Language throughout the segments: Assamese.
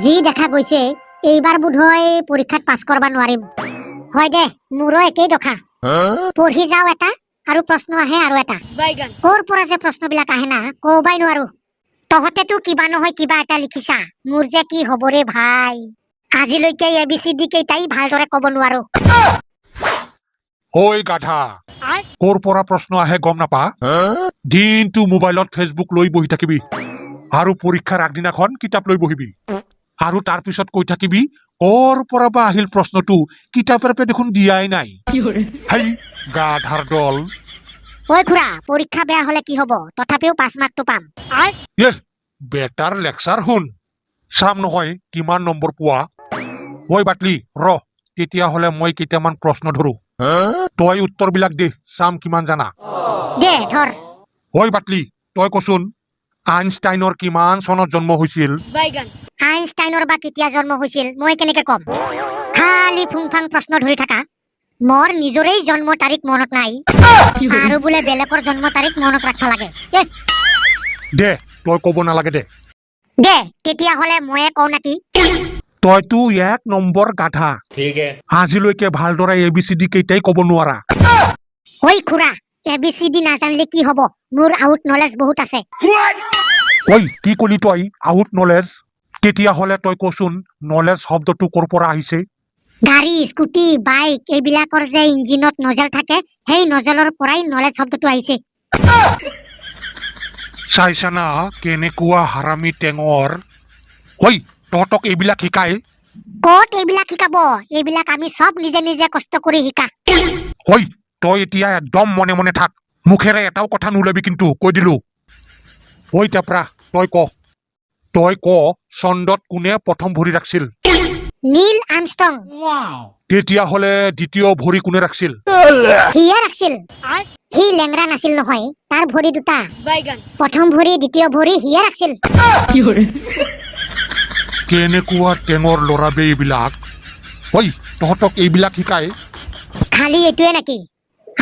যি দেখা গৈছে, এইবাৰ বোধহয় পৰীক্ষাত পাছ কৰিব নোৱাৰিম। হয় দে, মোৰো একেই দশা। পঢ়ি যাওঁ এটা আৰু প্ৰশ্ন আহে আৰু এটা। বাইগান। ক'ৰ পৰা যে প্ৰশ্নবিলাক আহে না, ক'বাই নোৱাৰো। তহঁতেতো কিবা নহয় কিবা এটা লিখিছা, মোৰ যে কি হ'ব ৰে ভাই! আজিলৈকে এ বি চি ডি কেইটাই ভালদৰে ক'ব নোৱাৰো। ঐ গাধা, ক'ৰ পৰা প্ৰশ্ন আহে গম নাপা? দিনটো মোবাইলত ফেচবুক লৈ বহি থাকিবি আৰু পৰীক্ষাৰ আগদিনাখন কিতাপ লৈ বহিবি আৰু তাৰ পিছত কৈ থাকিবি, ক'ৰ পৰা বা আহিল প্ৰশ্নটো, কিতাপেৰে দেখোন দিয়াই নাই। হেই গাধাৰ দল! ঐ খুৰা, পৰীক্ষা বেয়া হলে কি হ'ব, তথাপিও পাছ মাৰ্কটো পাম। এহ, বেটাৰ লেকচাৰ শুন, চাম নহয় কিমান নম্বৰ পোৱা। ঐ বাটলি, ৰ তেতিয়াহ'লে, মই কেইটামান প্ৰশ্ন ধৰো, তই উত্তৰবিলাক দে, চাম কিমান জানা। দে, ধৰ। ঐ বাটলি, তই কচোন, আইনষ্টাইনৰ কিমান চনত জন্ম হৈছিল? বাইগান। আইনষ্টাইনৰ বা কেতিয়া জন্ম হৈছিল মই কেনেকে ক'ম? খালি ফুংফাং প্ৰশ্ন ধৰি থাকা। মোৰ নিজৰেই জন্ম তাৰিখ মনত নাই আৰু বোলে বেলেগৰ জন্ম তাৰিখ মনত ৰাখিব লাগে। এ! দে, তই ক'ব নালাগে দে। দে তেতিয়াহ'লে, ময়ে কওঁ নেকি? তইতো এক নম্বৰ গাধা। ठीक है। আজিলৈকে ভালদৰে এ বি চি ডি কেইটাই ক'ব নোৱাৰা। ঐ খুৰা, এ বি চি ডি নাজানিলে কি হ'ব? মোৰ আউট নলেজ বহুত আছে। ঐ, কি কলি তই? Out knowledge? তেতিয়াহ'লে তই কচোন, নলেজ শব্দটো ক'ৰ পৰা আহিছে? গাড়ী, স্কুটি, বাইক এইবিলাকৰ যে ইঞ্জিনত নজেল থাকে, সেই নজেলৰ পৰাই নলেজ শব্দটো আহিছে। চাইছানা, কেনেকুৱা হাৰামি টেঙৰ! ঐ, তহঁতক এইবিলাক শিকাই? ক'ত এইবিলাক শিকাব? এইবিলাক আমি চব নিজে নিজে কষ্ট কৰি শিকা। ঐ, তই এতিয়া একদম মনে মনে থাক, মুখেৰে এটাও কথা নোলাবি কিন্তু, কৈ দিলো। ঐ টেপৰা, তই ক, চন্দ্ৰত কোনে প্ৰথম ভৰি ৰাখিছিল? Neil Armstrong. তেতিয়াহ'লে দ্বিতীয় ভৰি কোনে ৰাখিছিল? সিয়ে ৰাখিছিল। সি লেংৰা নাছিল নহয়, তাৰ ভৰি দুটা। বাইগান। প্ৰথম ভৰি, দ্বিতীয় ভৰি সিয়ে ৰাখিছিল। কেনেকুৱা টেঙৰ ল'ৰাবে এইবিলাক! ঐ, তহঁতক এইবিলাক শিকাই? খালি এইটোৱে নেকি?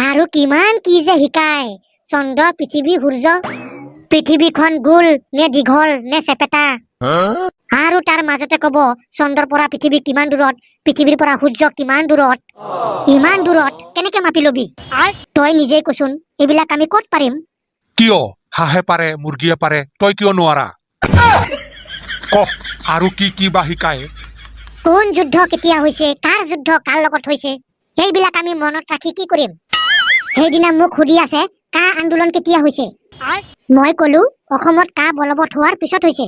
আৰু কিমান কি যে শিকায়! চন্দ্ৰ, পৃথিৱী, সূৰ্য, পৃথিৱীখন গোল নে দীঘল নে চেপেটা, আৰু তাৰ মাজতে কব চন্দ্ৰৰ পৰা পৃথিৱী কিমান দূৰত, পৃথিৱীৰ পৰা সূৰ্য কিমান দূৰত। ইমান দূৰত কেনেকে মাপি লবি? তই নিজেই কচোন, এইবিলাক আমি ক'ত পাৰিম? কিয়, হাঁহে পাৰে, মুৰ্গীয়ে পাৰে, তই কিয় নোৱাৰা? ক, আৰু কি কি বা শিকায়? কোন যুদ্ধ কেতিয়া হৈছে, কাৰ যুদ্ধ কাৰ লগত হৈছে, সেইবিলাক আমি মনত ৰাখি কি কৰিম? সেইদিনা মোক সুধি আছে, কা আন্দোলন কেতিয়া হৈছে? মই কলো, অসমত কা বলবৎ হোৱাৰ পিছত হৈছে।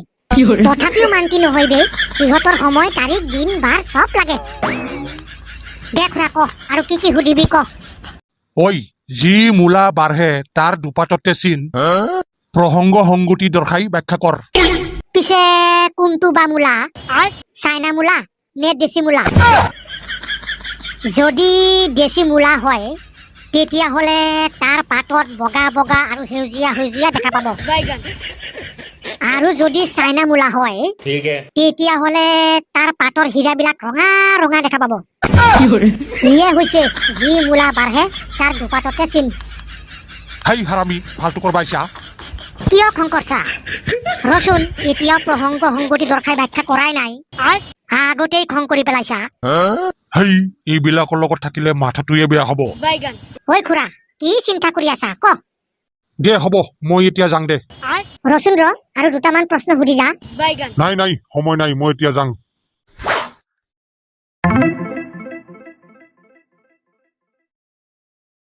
তথাপিও মান্তি নহয় বে। সিহঁতৰ সময়, তাৰিখ, দিন, বাৰ চব লাগে। দে খুৰা, ক, আৰু কি কি সুধিবি ক। ঐ, যি মূলা বাঢ়ে তাৰ দুপাততে চিন, প্ৰসংগ সংগতি দৰ্শাই ব্যাখ্যা কৰ। পিছে কোনটো বা মূলা? চাইনা মূলা নে দেশী মূলা? যদি দেশী মূলা হয়, তেতিয়াহ'লে তাৰ পাতত বগা বগা আৰু সেউজীয়া সেউজীয়া দেখা পাব। বাইগান। আৰু যদি চাইনা মূলা হয়, ठीक है। তেতিয়াহ'লে তাৰ পাতৰ শিৰাবিলাক ৰঙা ৰঙা দেখা পাব। ইয়ে হৈছে যি মূলা বাঢ়ে তাৰ দুপাততে চিন। হেই হাৰামি, ফাল্টু কৰবাইছা। কিয় খং কৰছা? ৰচোন, এতিয়াও প্ৰসংগ সংগতি দৰ্শাই ব্যাখ্যা কৰাই নাই, আগতেই খং কৰি পেলাইছা। হেই, এইবিলাকৰ লগত থাকিলে মাথাটোৱে বেয়া হ'ব। বাইগান। ঐ খুৰা, কি চিন্তা কৰি আছা ক। দে হ'ব, মই এতিয়া যাং দে। ৰচোন ৰ, আৰু দুটামান প্ৰশ্ন সুধি যা। বাইগান। নাই নাই, সময় নাই, মই এতিয়া যাং।